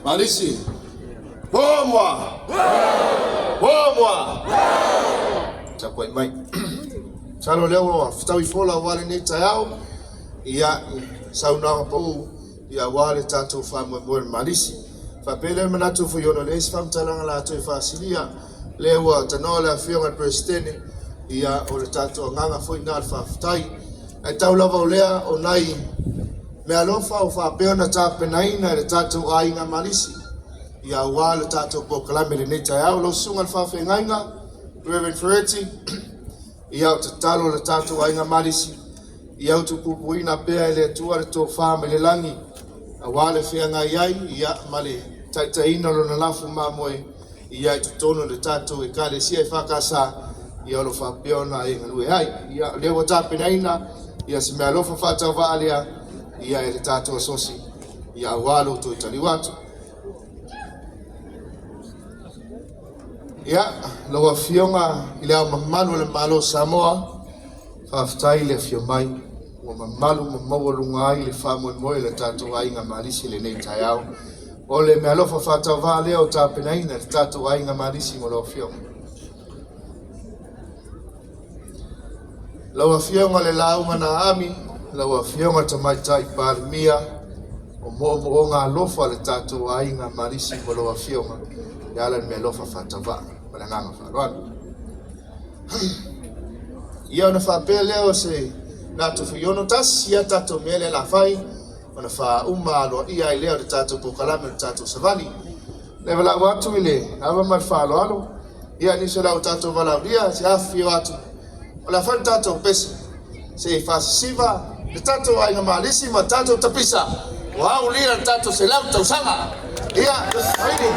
Malisi. Pomua! Pomua! Tapuai mai. Masalo lea ua fetaui fola aua lenei taeao, ia, saunoaga pau ia aua le tatou faamoemoe o le Malisi. Faapea lea manatu foi ona leai se faamatalaga latou e faasilia, lea ua tanoa le afioga i le Peresetene, ia o le tatou agaga foi na o le faafetai. Ae tau lava o lea o nai meaalofa o faapea ona tapenaina e le tatou aiga Malisi ia aua le tatou polokalame i lenei taeao. Lau susuga i le faafeagaiga, Reverend Ferretti, ia o tatalo le tatou aiga Malisi, ia utupupuina pea e le Atua le tofa mai le lagi, aua le feagai ai ia ma le taitaiina o lona lafu mamoe ia i totonu o le tatou Ekalesia EFKS ia o lo o faapea ona e galue ai. Ia o lea ua tapenaina ia se meaalofa faatauvaa lea ia e le tatou asosi ia aua lo outou taliu atu. Ia, lau Afioga i le Ao Mamalu o le Malo o Samoa, faafetai le afio mai, ua mamalu ma maualuga ai le faamoemoe o le tatou aiga Malisi i lenei taeao. O le meaalofa faatauvaa lea o tapenaina e le tatou aiga Malisi mo lau Afioga. Lau Afioga le Lauga na Aami, lau Afioga le Tamaitai Palemia, o moomooga alofa le tatou aiga Malisi mo lau Afioga e ala i le meaalofa faatauvaa ma le agaga faaaloalo. Ia ona faapea lea o se latou fuiono tasi ia tatou mea lea la fai ona faauma aloaia ai lea o le tatou polokalame o le tatou savali. Le valaau atu i le ava ma le faaaloalo, ia nisi o la tatou valaaulia se afifio atu o le a fai le tatou pese se i faasisiva le tatou aiga Malisi ma tatou tapisa ua aulia le tatou 100 tausaga. Ia, faili.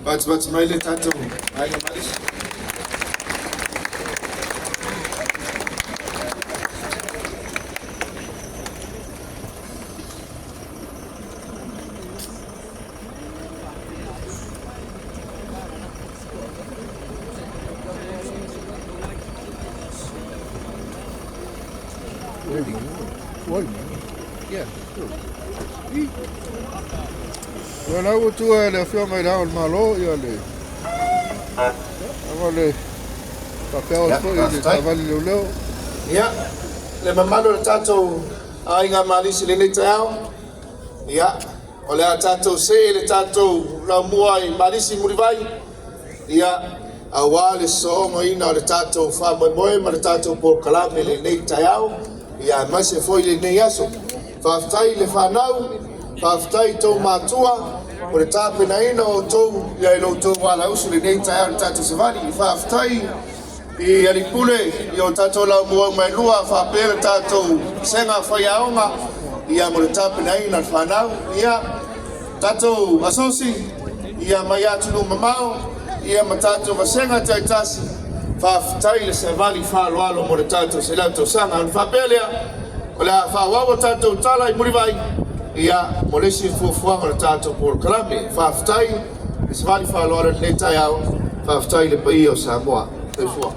Fatipati mai le tatou aiga Malisi. Ia la ua tua e le Afioga i Le Ao o le Malo ia le aga o le faapea Ia, foi i le faafetai. taavale leoleo. Ia, le mamalu o le tatou aiga Malisi i lenei taeao, ia, o le a tatou see le tatou laumua i Malisi Mulivai, ia, auā le soogaina o le tatou faamoemoe ma le tatou polokalame i lenei taeao, ia, aemaise foi lenei aso. Faafetai i le fanau, faafetai i tou matua, o le tapenaina o outou, ia i lo outou alausu i lenei taeao i le tatou savali. Faafetai i alii pule i o tatou laumua mai lua faapea le tatou sega faiaoga ia mo le tapenaina o le fanau. Ia tatou asosi ia mai atunuu mamao ia ma tatou vasega taitasi, faafetai le savali faaaloalo mo le tatou 100 tausaga. Ona faapea lea o le a faaauau a tatou tala i Mulivai ia mo le isi fuafuaga o le tatou polokalame. Faafetai le savali faaaloalo i lenei taeao, faafetai i le paia o Samoa. Soifua.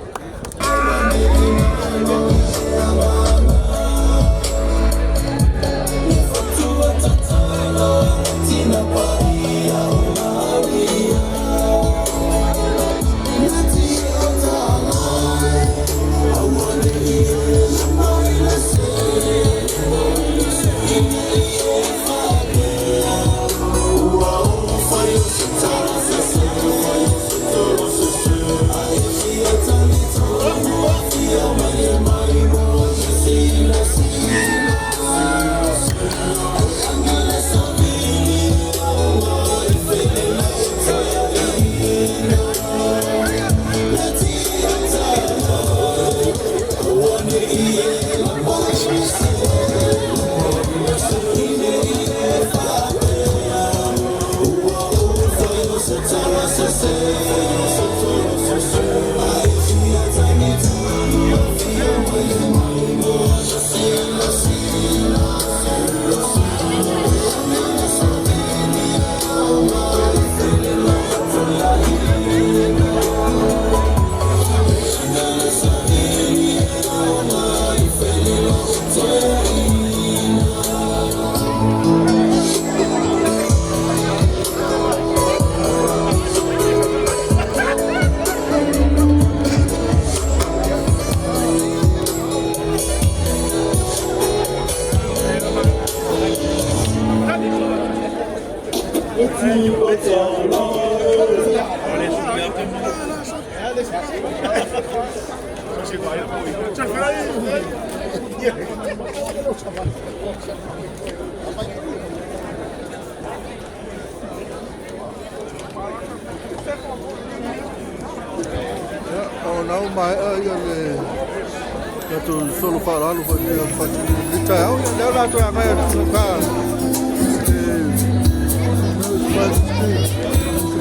Ia, o lena ua maea ia le tatou solo faaaloalo foi i le faatinoina o lenei taeao. Ia, o lea o le a toe agai atu i uta i le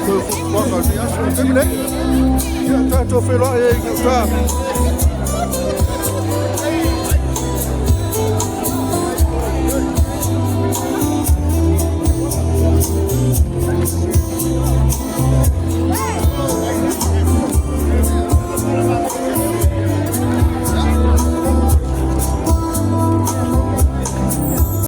toe fuafuaga o lenei aso. I le taimi nei, ia tatou feiloai ai i gauta.